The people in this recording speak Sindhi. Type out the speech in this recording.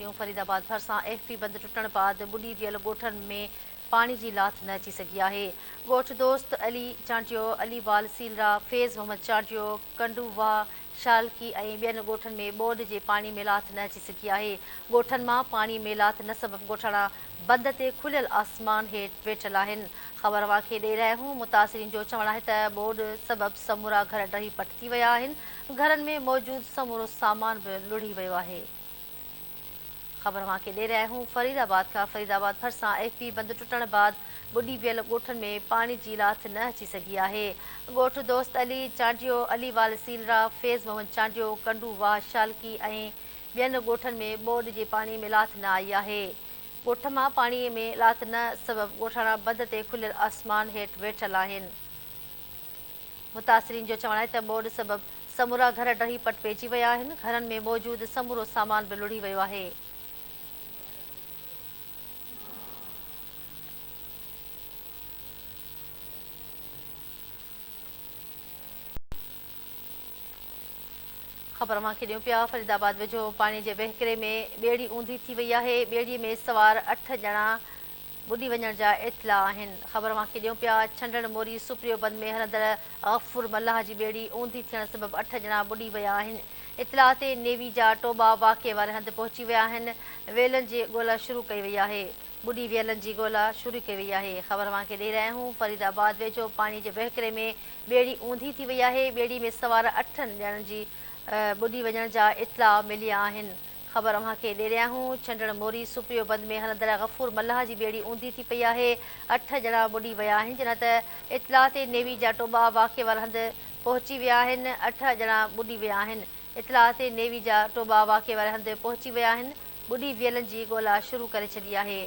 ڏيون فريدآباد ڀرسان ايف پي بند ٽٽڻ بعد ٻڏي ويل ڳوٺن ۾ پاڻي جي لاٿ نه اچي سگهي آهي. ڳوٺ دوست علي چانڊيو، علي وال سيلرا، فيض محمد چانڊيو، ڪنڊو واهه، شالڪي ۽ ٻين ڳوٺن ۾ ٻوڏ جي پاڻي ۾ لاٿ نه اچي سگهي آهي. ڳوٺن مان پاڻي ۾ لاٿ نه سبب ڳوٺاڻا بند تي کليل آسمان هيٺ ويٺل آهن. خبر اوهان کي ڏئي رهيا آهيون متاثرين جو چوڻ آهي ته ٻوڏ سبب سمورا گهر ڊهي پٽ ٿي ويا آهن، گهرن ۾ موجود سمورو سامان به لڙهي ويو آهي. خبر اوهان کي ڏئي رهيا آهيون فريد آباد کان فريد آباد ڀرسان ايف پي بند ٽٽڻ بعد ٻڏي ويل ڳوٺن ۾ پاڻي جي لاٿ نه اچي سگهي آهي. ڳوٺ دوست علي چانڊيو، علي وال سيلرا، فيض محمد چانڊيو، ڪنڊو واهه شالڪي ۽ ٻين ڳوٺن ۾ ٻوڏ جي پاڻي ۾ لاٿ نه آئي آهي. ڳوٺ مان پاڻي ۾ لاٿ نه سبب ڳوٺاڻا بند تي کليل آسمان هيٺ ويٺل آهن. متاثرين جو چوڻ آهي ته ٻوڏ سبب سمورا گهر ڊهي پٽ پئجي ويا آهن، گهرن ۾ موجود سمورو سامان به لڙهي ويو آهي. خبر اوهان کي ڏيون پيا فريد آباد ويجهو پاڻي جي وهڪري ۾ ٻيڙي اونڌي ٿي وئي آهي، ٻيڙي ۾ سوار اٺ ڄڻا ٻڏي وڃڻ جا اطلاع آهن. خبر اوهان کي ڏيون پيا ڇنڊڻ موري سپريو بند ۾ هلندڙ غفور ملاح جي ٻيڙي اونڌي ٿيڻ سبب اٺ ڄڻا ٻڏي ويا آهن. اطلاع تي نيوي جا ٽوٻا واقعي واري هنڌ پهچي ويا آهن. ويلن جي ڳولا شروع ڪئي وئي آهي. ٻڏي ويلن جي ڳولا شروع ڪئي وئي آهي. خبر اوهان کي ڏئي رهيا آهيون فريد آباد ويجهو پاڻي جي وهڪري ۾ ٻيڙي اونڌي ٿي وئي آهي. ٻيڙي ۾ سوار اٺن ڄڻن جي ٻڏي وڃڻ جا اطلاع مليا آهن. خبر اوهان کي ڏئي رهيا آهيون، ڇنڊڻ موري سپريو بند ۾ هلندڙ غفور ملاح جي ٻيڙي اونڌي ٿي پئي آهي، اٺ ڄڻا ٻڏي ويا آهن، جڏهن ته اطلاع تي نيوي جا ٽوٻا واقعي واري هنڌ پهچي ويا آهن، اٺ ڄڻا ٻڏي ويا آهن، اطلاع تي نيوي جا ٽوٻا واقعي واري هنڌ پهچي ويا آهن، ٻڏي ويلن جي ڳولا شروع ڪري ڇڏي آهي.